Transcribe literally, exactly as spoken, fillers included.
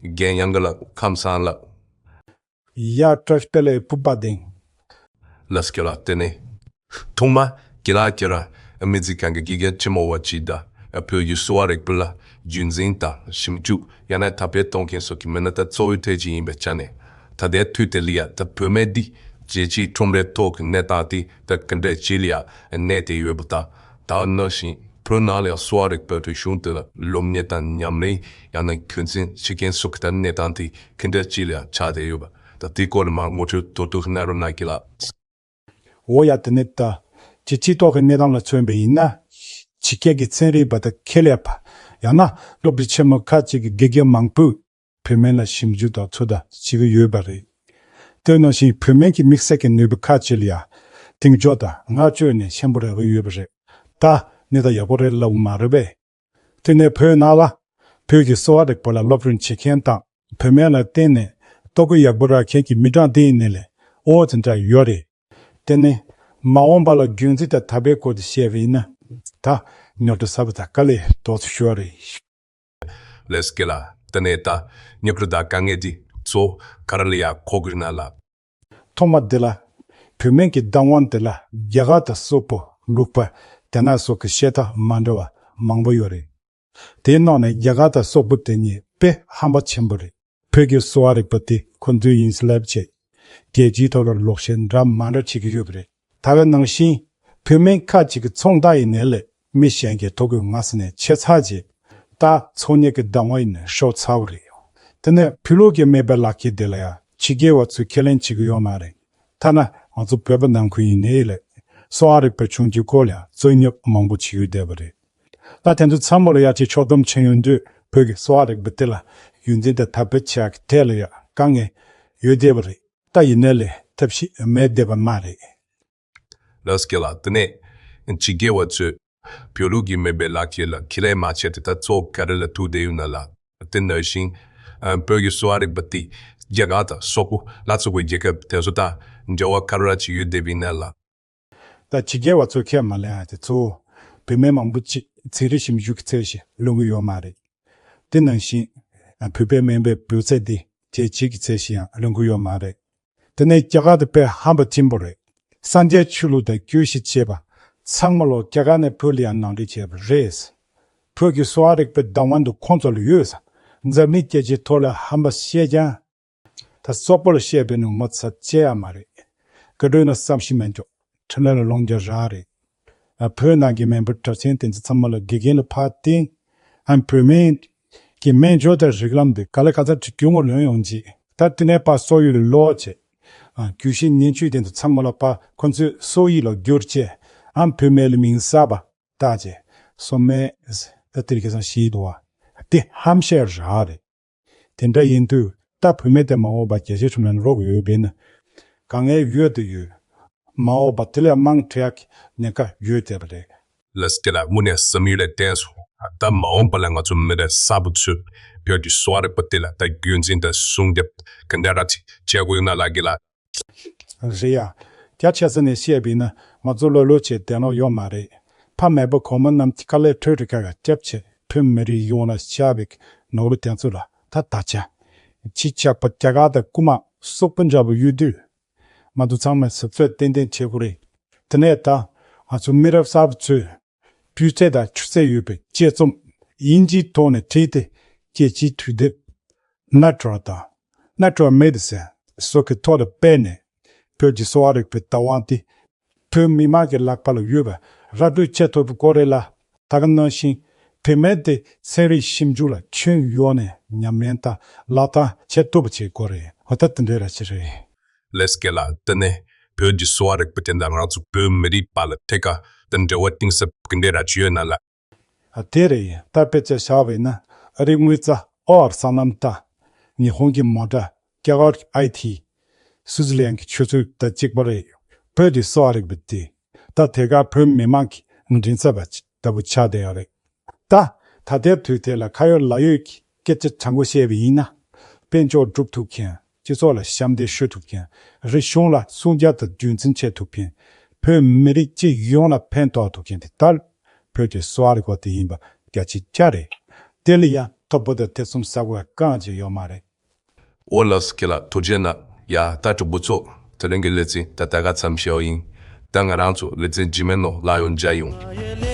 རྒན་ཡང་གི་ལགས། ཁམས་བཟང་ལགས། ཡ་བཀྲ་ཤིས་བདེ་ལེགས་བུ་པ་ལྡིང་། ལགས་སོ་ལགས། དེ་ནས་ཐོག་མར་ཁྱེད་ལ་ཁྱེད་རང་མི་རྩིས་ཁང་གི་དགེ་རྒན་ཆེན་མོ་བ་ཅིག་དང་བོད་ཀྱི་གསོ་བ་རིག་པ་ལ་རྒྱུན་འཛིན་དང་ཞིབ་འཇུག་ཡང་ན་དར་སྤེལ་གཏོང་མཁན་སོགས་ཀྱི་མི་སྣ་དང་གཙོ་བོའི་གྲས་ཅིག་ཡིན་པའི་ཆ་ནས། ད་ལྟའི་དུས་དེ་ལ་ཡ་ད་བུད་མེད་འདི་རྒྱལ་སྤྱིའི་ཁྲོམ་རའི་ཐོག་གི་གནས་སྟངས་དེ་ད་ག་འདྲ་ཅིག་ལ་ཡ་གནས་བསྡད་ཡོད་པ་དང་། ད་ག་ནང་བཞིན་བོད་ནང་ལ་ཡང་གསོ་བ་རིག་པའི་རིག་གཞུང་དེ་ལ་སློབ་གཉེར་དང་ཉམས་ལེན་ཡང་ན་རྒྱུན་འཛིན་བྱེད་མཁན་སོགས་ཀྱི་ད་གནས་སྟངས་དེ་ག་འདྲ་ཅིག་ལ་ཡ་ཆགས་བསྡད་ཡོད་པ། ད་དེའི་སྐོར་ལ་མར་ངོ་སྤྲོད་མདོར་བསྡུས་གནང་རོགས་གནང་གི་ལགས། འོ་ཡ། དེ་ནས་ད་སྤྱི་སྤྱི་ཐོག་གི་གནས་སྟངས་ལ་མཚོན་པ་ཡིན་ན། ཕྱི་རྒྱལ་གྱི་ཚན་རིག་པ་དང་ཁེ་ལས་པ་ཡང་ན་སློབ་གྲྭ་ཆེན་མོ་ཁག་ཅིག་གི་དགེ་རྒན་མང་པོས་བུད་མེད་ལ་ཞིབ་འཇུག་དང་ཚོད་ལྟ་བྱེད་ཀྱི་ཡོད་པ་རེད། དེ་ནང་བཞིན་བུད་མེད་ཀྱི་དམིགས་བསལ་གྱི་ནུས་པ་ཁག་ཅིག་ལ་ཡང་གདེང་འཇོག་དང་བསྔགས་བརྗོད་ནས་ཆེན་པོ་རག་གི་ཡོད་པ་རེད། ད་གནས་སྟངས་ཡག་པོ་རེད་ལབ་མ་རེད་པས། དེ་ནས་བོད་ནང་ལ་བོད་ཀྱི་གསོ་བ་རིག་པ་ལ་སློབ་སྦྱོང་བྱེད་མཁན་དང་བུད་མེད་ལ་བརྟེན་ནས་ལྟོ་གོས་ཡག་པོ་རག་མཁན་གྱི་མི་གྲངས་དེ་ཡིན་ནའི་ལས་འོ་དེ་འདྲ་ཡོད་རེད། དེ་ནས་མ་འོངས་པ་ལ་རྒྱུན་འཛིན་དང་དར་སྤེལ་སྐོར་དུ་བཤད་པ་ཡིན་ན། ད་རྙོག་དྲ་ཟབ་པོ་དང་དཀའ་ལས་ཏོག་ཙམ་ཤོར་བ་རེད། ལགས་སོ་ལགས། དེ་ནས་ད་རྙོག་དྲ་དང་དཀའ་ངལ་འདི་གཙོ་བོ་ག་རེ་ལ་ཡ་གོ་དགོས་ན་ལགས། ཐོག་མ་འདི་ལ་བུད་མེད་ཀྱི་བདག་དབང་འདི་ལ་རྒྱ་གར་དང་སོག་པོ་ལུག་པ་དེ་ན་སོགས་ཀྱི་བཤད་སྟངས་མ་འདྲ་བ་མང་པོ་ཡོད་རེད། དེའི་ནང་ནས་རྒྱ་གར་དང་སོག་པོ་དེ་གཉིས་དཔེ་ཧམ་པ་ཆེན་པོ་རེད། བོད་ཀྱི་གསོ་བ་རིག་པ་དེ་ཁོ་ཚོའི་ཡིན་ལབ་བྱས་རྒྱལ་སྤྱིའི་ཐོག་ལ་ལོག་བཤད་འདྲ་མ་འདྲ་བྱེད་ཀྱི་ཡོད་པ་རེད། ད་ག་ནང་བཞིན་བུད་མེད་ཁག་ཅིག་གི་ཚོང་རྟགས་ཡིན་ནའི་ལས་མི་གཞན་གྱིས་ཐོ་འགོད་མ་ཟིན་ནས་ཆད་ཚར་རྗེས་ད་ཚོང་གཉེར་གྱི་བདག་དབང་ཡིན་ནའི་ཤོར་ཚར་བ་རེད། དེ་ནས་བོད་ལུགས་ཀྱི་མེད་པའི་ལག་ཁྱེར་དེ་ལ་ཡང་ཕྱི་རྒྱལ་བ་ཚོས་ཁས་ལེན་བྱེད་ཀྱི་ཡོད་མ་རེད། ཐ་ན་ང་ཚོ་བོད་པ་ནང་ཁུལ་ཡིན་ནའི་ལས་གསོ་བ་རིག་པའི་བྱུང་རྒྱུའི་སྐོར་ལ་ཡང་རྩོད་རྙོག་མང་པོ་བྱེད་ཀྱི་ཡོད་བསྡད་པ་རེད། ད་དེ་ཚོ་ཚང་མ་ལ་ཡ་གཅིག་ཕྱོགས་བསྡོམས་བྱེད་ཡོང་དུས་བོད་ཀྱི་གསོ་བ་རིག་པ་དེ་ལ་རྒྱུན་འཛིན་དང་དར་སྤེལ་བྱེད་ཡག་གི་ཐད་ལ་ཡ་དཀའ་ངལ་ཡོད་བསྡད་པ་རེད། ད་ཡིན་ནའི་ལས་ཐབས་ཤེས་མེད་བསྡད་པ་མ་རེད། ལགས་སོ་ལགས། དེ་ནས་ཕྱི་རྒྱལ་བ་ཚོས་བོད་ལུགས་ཀྱི་མེད་པའི་ལག་ཁྱེར་ལ་ཁས་ལེན་མ་བྱས་ཏེ་ད་གཙོ་བོ་ག་རེ་ལ་ཐུག་བསྡད་ཡོད་ན་ལགས། དེ་ནང་བཞིན་བོད་ཀྱི་གསོ་བ་རིག་པ་དེ་རྒྱ་གར་དང་སོག་པོ་ལ་སོགས་པའི་རྒྱལ་ཁབ་དེ་ཚོ་དང་འབྲེལ་བ་ག་རེ་ཅིག་ཡོད་བསྡད་པ་ཡིན་ན་ལགས། ད་ཕྱི་རྒྱལ་བ་ཚོས་ཁས་མ་ལེན་ཡ་དེ་གཙོ་བོ་བུད་མེད་མང་པོ་ཅིག་ཚན་རིག་ཞིབ་འཇུག་གི་ཚད་གཞི་ལོན་གྱི་ཡོད་མ་རེད། དེ་ནང་བཞིན་བོད་པའི་མིན་པའི་འབོད་ཚད་དེ་རྒྱལ་སྤྱིའི་གི་ཚད་གཞི་ཡང་ལོན་གྱི་ཡོད་མ་རེད། དེ་ནས་རྒྱ་གར་དེ་དཔེ་ཧམ་པ་ཆེན་པོ་རེད། སངས་རྒྱས་ཆོས་ལུགས་དང་རྒྱུད་བཞི་བྱས་པ་ཚང་མ་ལོ་རྒྱ་གར་ནས་བོད་ལ་ཡང་ནང་འདྲེན་བྱས་པ་རེད། བོད་ཀྱི་གསོ་བ་རིག་པའི་བདག་དབང་དུ་ཁོང་ཚོ་ལ་ཡོད་ས། འཛམ་གླིང་རྒྱལ་སྤྱིའི་ཐོག་ལ་ཧམ་པ་བཤད་ཀྱང་། ད་སོག་པོ་ལ་བཤད་པའི་ནང་ངོ་ཚ་བྱེད་ཡ་མ་རེད། སྐུ་མགྲོན་ལ་བསམ་ཤེས་མེད་འཇོག་འཕྲིན་ལས་ལ་ལོང་རྒྱུ་རག་རེད། ཨ་བོད་ནང་གི་མེམ་བར་དྲག་ཆེན་དེ་ཚོ་ཚང་མ་ལ་དགེ་རྒན་ལ་ཕར་བསྟེན། ཨ་བོད་སྨན་གྱི་སྨན་སྦྱོར་དང་རིགས་ལམ་དེ་ག་ལེ་ག་ཚ་དྲི་རྒྱུ་ངོ་ལོན་ཡོང་རྗེས་ད་དེ་ནས་ཕར་སོག་ཡུལ་ལ་ལོག་བྱས། ཨ་རྒྱུད་བཞི་ཉན་བཅུད་དེ་ཚོ་ཚང་མ་ལ་ཕར་ཁོ་ཚོས་སོག་ཡིག་ལ་བསྒྱུར་བྱས། ཨ་བོད་སྨན་ལ་མིང་གསར་པ་བཏགས་བྱས་སོག་སྨན་ད་དེ་རིགས་ཀ་ཚང་ཤེས་འདུག་བ། དེ་ཧམ་བཤད་རག་རེད། དེ་འདྲ་ཡིན་དུས་ད་བུད་མེད་དེ་མ་འོངས་པ་རྒྱལ་སྤྱིའི་ཁྲོམ་ལ་རོགས་ཡོད་པས་ན། དཀའ་ངལ་ཡོད་དུ་ཡོད། མ་འོངས་པ་དེ་ལས་མང་དྲགས་ཉེན་ཁ་ཡོད་བསྡད་པ་རེད། ལགས་སོ་ལགས། དངོས་གནས་བསམ་ཡུལ་ལས་བརྟན་སོང་། ད་མ་འོངས་པ་ལ་ང་ཚོ་མི་རབས་གསར་པ་ཚོས་བོད་ཀྱི་གསོ་བ་རིག་པ་དེ་ལ་ད་རྒྱུན་འཛིན་དང་ཟུང་འབྲེལ་ག་འདྲ་ར་ཅིག་བྱེད་དགོས་ཡོད་ན་ལགས་ཀྱི་ལགས། རེད་ཡ། རྒྱ་ཆེ་ས་ནས་བཤད་པ་ཡིན་ན་ང་ཚོ་ལོ་ལོ་བྱས་བསྡད་ནོ་ཡོད་མ་རེད། ཕ་མེས་པོ་གོང་མ་རྣམས་ཀྱི་དཀའ་ལས་ཁྲོད་དུ་ཁ་ཁ་སྐྱབས་བྱས་བོད་མི་རིགས་ཡོངས་ལ་བཞག་པའི་ནོར་བུ་དེ་ཚོ་ལ་ད་ད་ཆ། ཕྱི་ཆགས་པ་རྒྱ་གར་དང་རྐུ་མ་སོག་པོ་འདྲ་པོ་ཡོད་དུས། མ་འདུག་ཚང་མས་ཟབ་ཚོད་ཏན་ཏན་བྱེད་དགོས་རེད། དེ་ནས་ད་ང་ཚོ་མི་རབས་གསར་པ་ཚོས་སྤུས་ཚད་དང་ཆུ་ཚད་ཡོད་པའི་དཔྱད་རྩོམ་དབྱིན་ཇིའི་ཐོག་ནས་བྲིས་ཏེ་རྒྱལ་སྤྱིའི་དུས་དེབ་Nature་དང་Nature Medicine་སོགས་ཀྱི་ཐོག་ལ་སྤེལ་ནས་བོད་ཀྱི་གསོ་བ་རིག་པའི་བདག་དབང་དེ་བོད་མི་མང་གི་ལག་པ་ལ་ཡོད་པ་ར་སྤྲོད་བྱེད་ཐུབ་པའི་སྐོར་རེད་ལ། ད་ག་ནང་བཞིན་བུད་མེད་དེ་ཚན་རིག་ཞིབ་འཇུག་ལ་ཁྱོན་ཡོངས་ནས་ཉམས་ལེན་དང་ལག་བསྟར་བྱེད་ཐུབ་པ་བྱེད་དགོས་རེད། འོ་ད་དེ་འདྲའི་ར་ཅིག་རེད། ལགས་སོ་ལགས། དེ་ནས་བོད་ཀྱི་གསོ་བ་རིག་པ་དེ་དང་ང་ཚོ་བོད་མི་རིགས་བར་ལ་ཐད་ཀར་དུ་འབྲེལ་བ་གཏིང་ཟབ་གི་འདྲ་ར་ཅིག་ཡོད་ན་ལགས། ཨ་དེ་རེད། ད་དཔེ་ཆ་བཞག་པ་ཡིན་ན་ཨ་རིའི་དངུལ་རྩ་ཨོ་ཨར་སོ་ནམ་ཏཱ། ཉི་ཧོང་གི་མོ་ཊ། རྒྱ་གར་གྱི་ཨའི་ཊི། སུའུ་ཙི་ལན་གྱི་ཆུ་ཚོད་དང་གཅིག་པ་རེད། བོད་ཀྱི་གསོ་བ་རིག་པ་དེ་ད་དེ་ག་བོད་མི་མང་གི་མགྲིན་ཚབ་པ་ལྟ་བུ་ཆགས་བསྡད་ཡོད་རེད། ད་ད་ལྟའི་དུས་དེ་ལ་ཁ་ཡོད་ལག་ཡོད་ཀྱི་སྐད་ཆ་དྲང་པོ་བཤད་པ་ཡིན་ན། དཔལ་འབྱོར་སྒྲུབ་ཐུབ་མཁན། སྤྱི་ཚོགས་ལ་ཞབས་འདེགས་ཞུ་ཐུབ་མཁན། རིག་གཞུང་ལ་སྲུང་སྐྱོབ་དང་རྒྱུན་འཛིན་བྱེད་ཐུབ་མཁན། བོད་མི་རིགས་སྤྱི་ཡོངས་ལ་ཕན་ཐོགས་ཐུབ་མཁན་དེ་ལྟར་བོད་ཀྱི་གསོ་བ་རིག་པ་དེ་ཡིན་པ་རྒྱ་ཆེ་རྒྱ་རེད། དེ་ལ་ཡང་ ལྟ་བུ་དང་ཐེ་ཚོམ་ཟ་དགོས་གང་ཅི་ཡོད་མ་རེད། འོ་ལགས་སོ། ཁྱེད་ལ་ཐུགས་རྗེ་གནང་། ཡ་ད་གྲོགས་པོ་ཚོ། དེ་རིང་གི་ལེ་ཚན་ད་ལྟ་ག་ཙམ་བྱས་པ་ཡིན། ད་ང་རང་ཚོ་ལེ་ཚན་རྗེས་མའི་ནང་ལ་ཡང་མཇལ་ཡོང་།